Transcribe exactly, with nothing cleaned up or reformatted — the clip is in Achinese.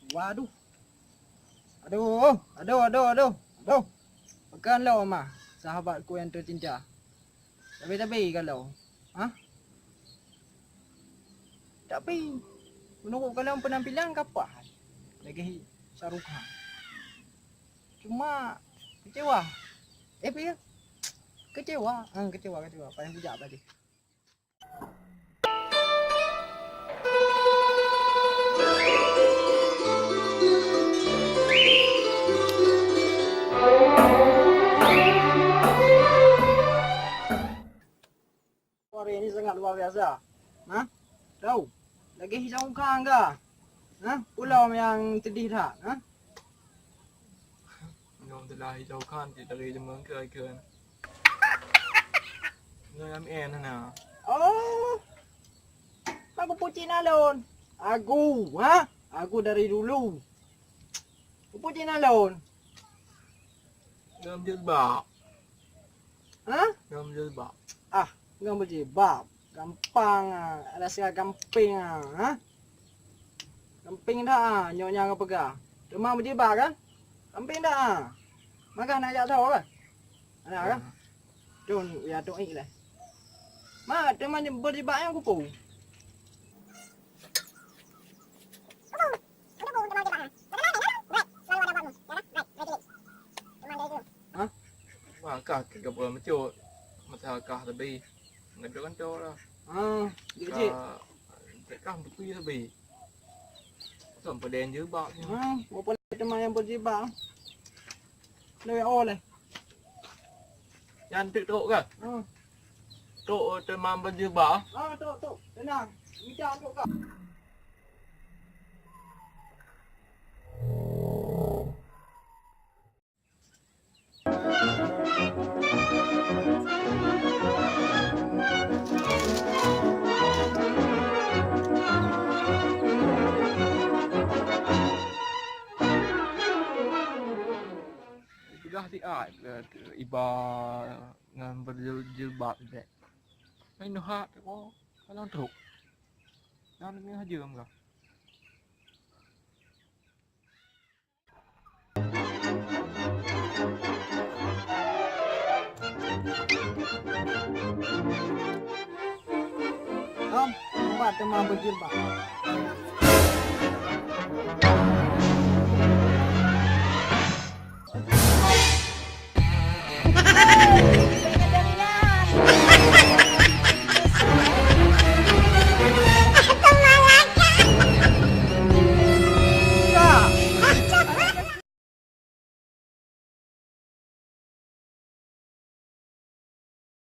Waduh. Aduh, aduh, aduh, aduh, aduh. Pakon lom, sahabatku yang tercinta. Tapi, tapi kalau, ha? Tapi, menurut kalian penampilan kapah lagi Shahrukh Khan. Cuma kecewa. Eh, apa ya? Kecewa. Ah, kecewa, kecewa. Payah bujak tadi. Hari ini sangat luar biasa. Nah, tahu? Lagi hijau kang ga. Nah, pulau yang sedih tak? Nah? Nyom telah hijau kang, cit dari jeumeng ke ikon. Nyoe M N hana. Oh. Pak kupu Cina lôn. Aku, ha? Aku dari dulu. Kupu Cina lôn. Dalam jilbab. Ha? Dalam jilbab. Ah, dalam jilbab. Gampang ah, ada segala gamping ah, ha? Gamping dah ah, nyonya ka peugah. Teuma berjilbab kan? Gamping dah ah. Maka nak jak tho kan? Ada kan? Hmm. Tun ya tu ik lah. Ma, teuma berjilbab yang kupu. Ha? Wah, kah ke gabung macam masa kah lebih ngedo kan tu lah. Ah, dia kecil. Kah, kah betul lebih. Kan pada yang jilbab ni. Ha, berapa teman yang berjilbab? Lebih awal eh. Yang tu tu kan? Ha. Tu teman berjilbab. Ha, tu tu. Tenang. Minta tu kah. Peugah siat, eh, iba ngon berjilbab dek. Main nuhat, oh, kalau truk. Dan ni haja enggak. Om, nampak teman berjilbab.